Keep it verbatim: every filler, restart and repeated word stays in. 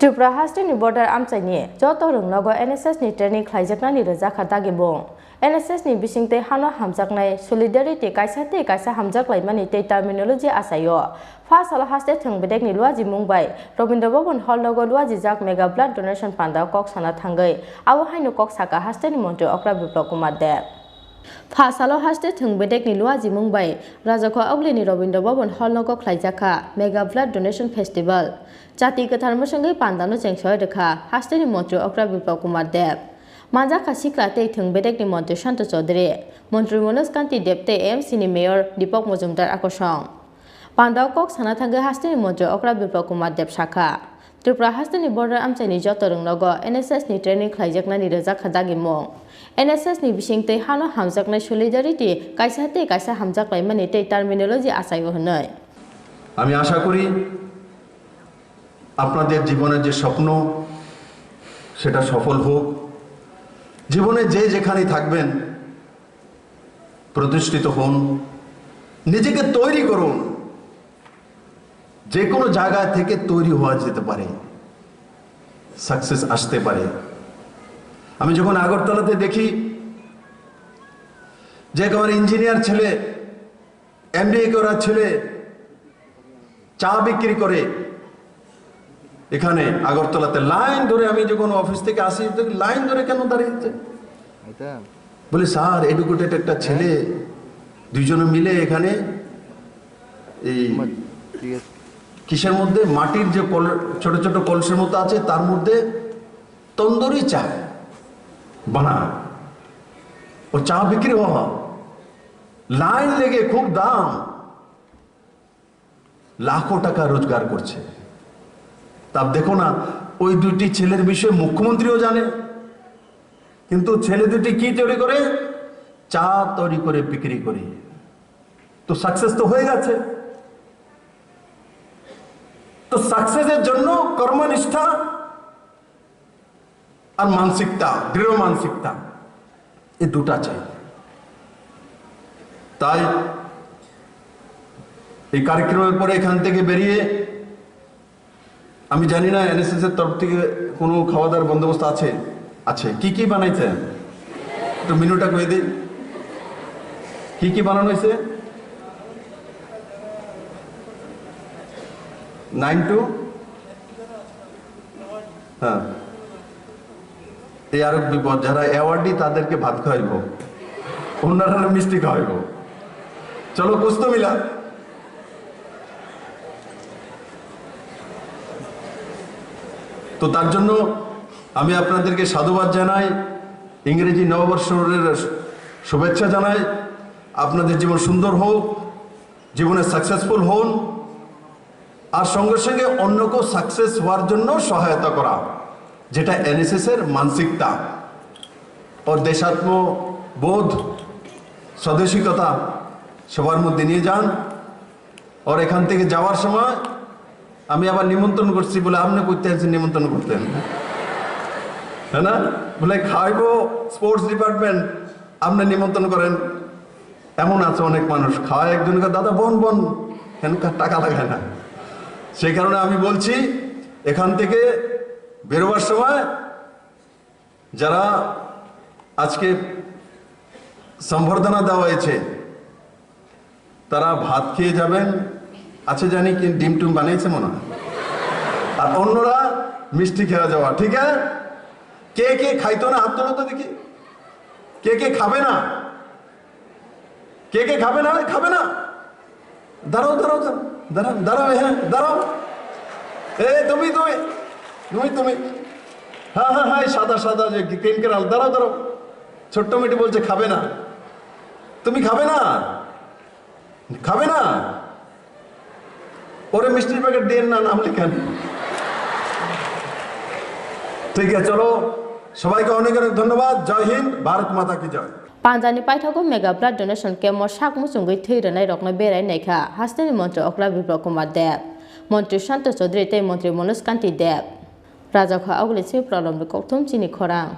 Tripura hasteni border amchaini joto rwngnogo N S S ni training khlaijaknani rwjakha dagimung. N S S ni bisingtwi hano hamjaknai solidarity kaisa tei kaisa hamjaklaimani tei terminology achaio. Pha salo haste thwng bedekni luajimung bai Rabindra Bhavan Hall nogo luajijak mega blood donation panda kok sana thangwi abo haino kok saka hasteni montri okra Biplab Kumar Deb. Pha salo haste thwng bedekni luajimung bai Rajakho Augulini Rabindra Bhavan Hall nogo khlaijakha mega blood donation festival. Chati kwthar mwswngwi pandano chengsoi rwkha hasteni montri okra Biplab Kumar Deb. Manjakha sikla tei thwng bedekni montri Shanto Chaudhary, montri Manoj Kanti Deb tei A M C ni mayor Deepak Majumdar akosong. Pandao kok sana thangwi hasteni montri okra Biplab Kumar Deb sakha, Tripura hasteni border amchaini joto rwngnogo N S S ni training khlaijaknani rwjakha dagimung. N S S ni bisingtwi hano hamjaknai solidarity kaisa tei kaisa hamjaklaimani tei terminology achaio hwnwi. আমি আশা করি আপনাদের জীবনের যে স্বপ্ন, সেটা সফল হোক। জীবনে যে যেখানেই থাকবেন, প্রতিষ্ঠিত হন, নিজেকে তৈরি করুন। যে কোনো জায়গা থেকে তৈরি হওয়া যেতে পারে, সাকসেস আসতে পারে। আমি যখন আগরতলাতে দেখি যে আমার ইঞ্জিনিয়ার ছেলে, এমবিএ করা ছেলে চা বিক্রি করে এখানে আগরতলাতে, লাইন ধরে, আমি যখন অফিস থেকে আসি, তো লাইন ধরে কেন দাঁড়িয়েছে? এটা বলে, "স্যার, এডুকেটেড একটা ছেলে, দুইজনে মিলে এখানে এই ঠিক আছে। কিসের মধ্যে, মাটির যে কল-, ছোট ছোট কলসের মতো আছে, তার মধ্যে তন্দুরি চা বানায়। ও চা বিক্রি হয়, লাইন লেগে খুব দাম।" লাখো টাকা রোজগার করছে। তা দেখো না, ওই দুইটি ছেলের বিষয়ে মুখ্যমন্ত্রীও জানে, কিন্তু ছেলে দুটি কি তৈরি করে? চা তৈরি করে বিক্রি করে। তো সাকসেস তো হয়ে গেছে। তো সাকসেসের জন্য কর্মনিষ্ঠা আর মানসিকতা, দৃঢ় মানসিকতা, এই দুটা চাই। তাই এই কার্যক্রমের পরে এখান থেকে বেরিয়ে আমি জানি না এনএসএস এর তরফ থেকে কোনো খাওয়া দাওয়ার বন্দোবস্ত আছে? আছে। কি কি বানাইছেন? একটু মেনুটা কয়ে দিই। কি কি বানানো হয়েছে? নাইন টু হ্যাঁ, এই আরো বিপদ, যারা অ্যাওয়ার্ডি তাদেরকে ভাত খাওয়াইবো, অন্যরা মিষ্টি খাওয়াইবো। চলো, কুছ তো মিলা। তো তার জন্য আমি আপনাদেরকে সাধুবাদ জানাই, ইংরেজি নববর্ষের শুভেচ্ছা জানাই। আপনাদের জীবন সুন্দর হোক, জীবনে সাকসেসফুল হন। আর সঙ্গে সঙ্গে অন্যকেও সাকসেস হওয়ার জন্য সহায়তা করা, যেটা এনএসএস এর মানসিকতা, ওর দেশাত্মবোধ, স্বদেশিকতা সবার মধ্যে নিয়ে যান। ওর এখান থেকে যাওয়ার সময় আমি আবার নিমন্ত্রণ করছি বলে, "আপনি করতে আছেন, নিমন্ত্রণ করতেন, হ্যাঁ না?" বলে, "খাইবো স্পোর্টস ডিপার্টমেন্ট, আপনি নিমন্ত্রণ করেন।" এমন আছে অনেক মানুষ, খাওয়ায় একজনকে, "দাদা, বন, বন, কেন কা-, টাকা লাগে না।" সেই কারণে আমি বলছি, এখান থেকে বেরোবার সময় যারা আজকে সম্বর্ধনা দেওয়া হয়েছে, তারা ভাত খেয়ে যাবেন, আছে জানি কি ডিম টিম বানিয়েছে মনে হয়, আর অন্যরা মিষ্টি খেয়ে যাওয়া, ঠিক আছে? কে কে খাইতো না, হাত তোলো তো দেখি। কে কে খাবে না? কে কে খাবে না? খাবে না? দাঁড়াও, দাঁড়াও, দাঁড়াও, দাঁড়াও, দাঁড়াও, হ্যাঁ, দাঁড়াও। এ, তুমি, তুমি, তুমি, তুমি। হ্যাঁ, হ্যাঁ, হ্যাঁ, এই সাদা, সাদা যে গ্রিন কালার, দাঁড়াও, দাঁড়াও। ছোট্ট মেয়েটি বলছে খাবে না। তুমি খাবে না? খাবে না? ওরে মিষ্টির প্যাকেট দিয়ে না, নাম লেখা নেই। ঠিক আছে, চলো, সবাইকে অনেক অনেক ধন্যবাদ। জয় হিন্দ, ভারত মাতা কি জয়। Panjani paithago mega blood donation camp o sak muchungwi thwi rwnairokno berai naikha hasteni montri okra Biplab Kumar Deb, montri Shanto Chaudhary tei montri Manoj Kanti Deb. Rajakho Augulini Pralomni kokthum chini khorang.